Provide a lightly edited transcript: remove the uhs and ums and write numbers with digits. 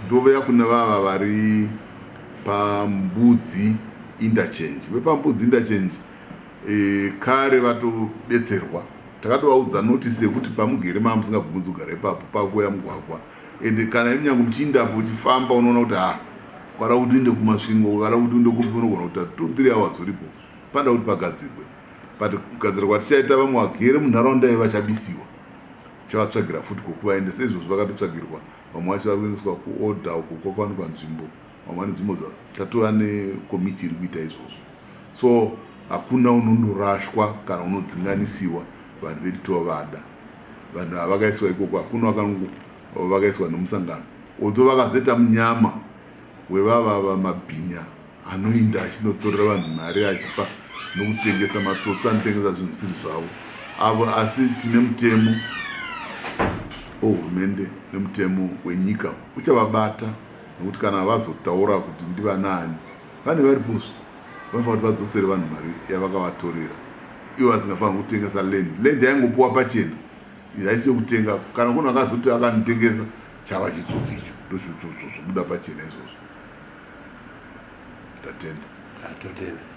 Ndouya kuna vava vari paMbudzi Interchange. VepaMbudzi Interchange kare vatobetserwa. Takatovaudza notice yekuti pamugere maa musingabvumidzi kugara ipapo, pakuuya mugwagwa. Ende kana imunyange muchiindapo uchifamba, unoona kuti ha, ukada kuti uinde kuMasvingo, ukada kuti uinde kupi, unogona kuita 2-3 hours uripo. Panoda kuti pagadzirwe, but kugadzira kwatichaita, vamwe vagere munharaunda iyi vachabisiwa, tichavatsvagira futi kwokuvaendesa. Izvozvo vakatotsvagirwa, vamwe vacho vari kuendeswa kuorder uko kwakawanikwa nzvimbo, vamwe vane nzvimbo. Tatova nekomiti iri kuita izvozvo. So hakuna unondorashwa kana unodzinganisiwa. Vanhu vedu tovada. Vanhu ava vakaiswa ikoko, hakuna vakaiswa nemusangano, although vakazoita munyama wevavava mabhinya anoinda achinotorera vanhu mari, achipa nokutengesa, matsotsi anotengesa zvinhu zvisiri zvavo avo. Asi tine mutemo wehurumende nemutemo wenyika uchavabata, nekuti kana vazotaura kuti ndivanaani, vane varipozvo, vanofanira kuti vadzosere vanhu mari yavakavatorera ivo vasingafaniri kutengesa land. Land yaingopuwa pachena, haisi yekutenga. Kana kuno akazoti akanotengesa, chava chitsotsi icho. Ndozvobuda pachena izvozvo. Tatenda. Totenda.